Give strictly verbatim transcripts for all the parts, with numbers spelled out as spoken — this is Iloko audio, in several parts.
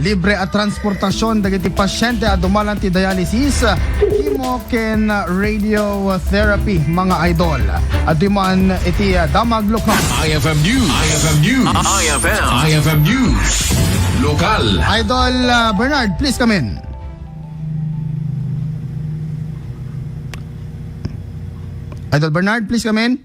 Libre a transportasion dagiti pasiente a dumalan ti dialysis, chemo ken radiotherapy, mga idol. Adtoy man iti, ah, Damag Lokal. I F M News. I F M News. I F M. I F M News. Lokal. Idol, ah, Bernard, please come in. Idol Bernard, please come in.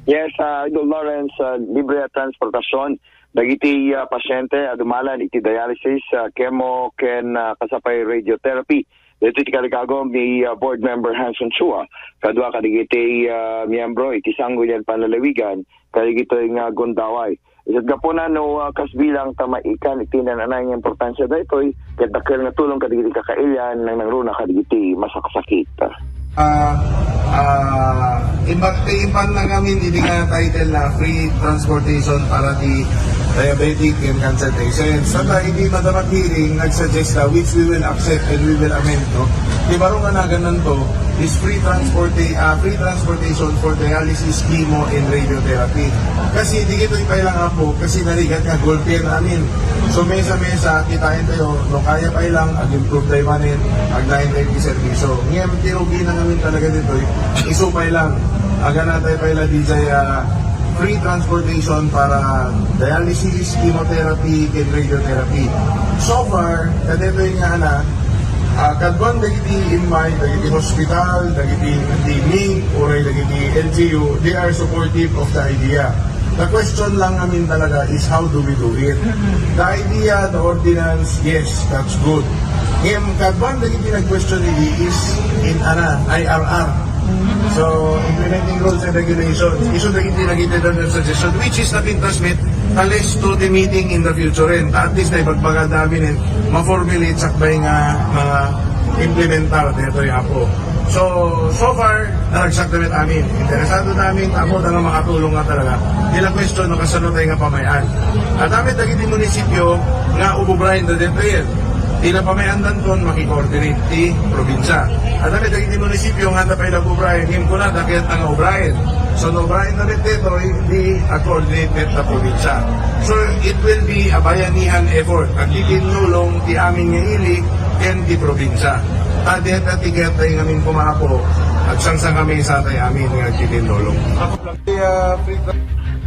Yes, ah, Idol Lawrence, ah, libre a transportasion dagiti, ah, pasiente a dumalan iti dialysis, ah, chemo ken, ah, kasapay radiotherapy. Daytoy ti kalikagum ni, ah, Board Member Hanson Chua kadua kadagiti, ah, miyembro iti Sanggunian Panlalawigan kadagitoy nga gundaway. Isut' gapuna no, ah, kas bilang ta maikan iti naan-anay nga importansia daytoy, ket dakkel nga tulong kadagiti kakailian nang nangruna kadagiti masaksakit. Ah, ah, imba-, impan na ngamin idi nga title na free transportation para ti diabetic and cancer patients. Sa ta, idi madama hearing, nag-suggest na which we will accept and we will amend, no? Di baro nga naganan to, is free transporta-, ah, free transportation for dialysis, chemo, and radiotherapy. Kasi di kitayo pay lang, Apo, kasi narigat nga goal pay amin. So, mesa-mesa, kitaen tayo, no kaya pay lang, ag-improve tayo manen, agnaen tayo ti serbisyo. Ngem, ti rugi na ngamin talaga ditoy, isu pay lang, agana tayo pay lang di jay, ah, free transportation para dialysis, chemotherapy, and radiotherapy. So far, kadetoy nga ana, ah, kaduan dagiti immay, dagiti hospital, dagiti, dagiti MINC, uray dagiti L G U, they are supportive of the idea. The question lang amin talaga is how do we do it? The idea, the ordinance, yes, that's good. Ngem, kaduan dagiti nag-question idi is in, ana, I R R. So, implementing rules and regulations. Isu dagiti nagitedda nga suggestion, which is napintasmet, ta let's do the meeting in the future, and at least, ay pagpaganda amin, and ma-formulate sakbay nga mga implementar dito, Apo. So, so far, naragsak na met amin. Interesado namin, amo na nga makatulong nga talaga. Dila question no kasano tayo nga pamayan. At amit dagiti munisipyo nga ububrayen da dito. Ti napamayandanton, maki-coordinate ti probinsya. Adda met dagiti munisipyo nga adda pay la ubrayen, ngem kunada ket nga ubrayen. So, no ubrayen na met detoy, di ag-coordinate met ta probinsya. So, it will be a bayanihan effort. Agtitinnulong ti amin nga ili ken ti probinsya. Ta deta ti ket tayo ngamin kumapo, agsangsang kami sa tayo amin nga agtitinnulong.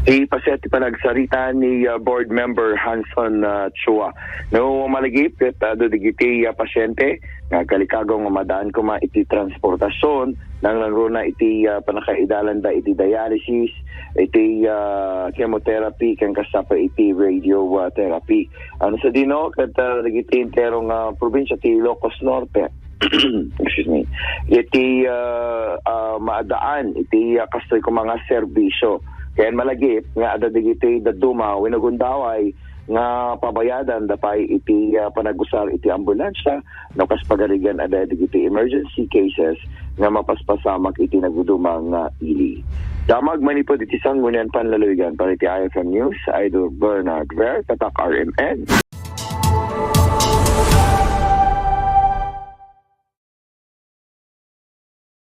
Ipasiat ti panagsarita ni, ah, Board Member Hanson, ah, Chua. No, malagip ket, ah, adu dagiti, ah, pasyente nga agkalikagaw nga madaan koma iti transportasion, nangruna iti, ah, pannakaidalanda iti dialysis, iti, ah, chemotherapy, ken kasta pay iti radio, ah, therapy. Ano sa dino, ket, ah, dagiti entero nga probinsya ti Ilocos Norte, excuse me, iti, ah, ah, maadaan iti, ah, kastoy koma nga serbisyo. Ken malagip nga adda dagiti dadduma wenno gundaway nga pabayadanda pay iti, ah, panagusar iti ambulansya, no kas pagarigan adda dagiti emergency cases nga mapaspasamak iti nagduduma nga ili. Damag manipud iti Sanggunian Panlalawigan para iti I F M News, Idol Bernard Ver, Tatak R M N.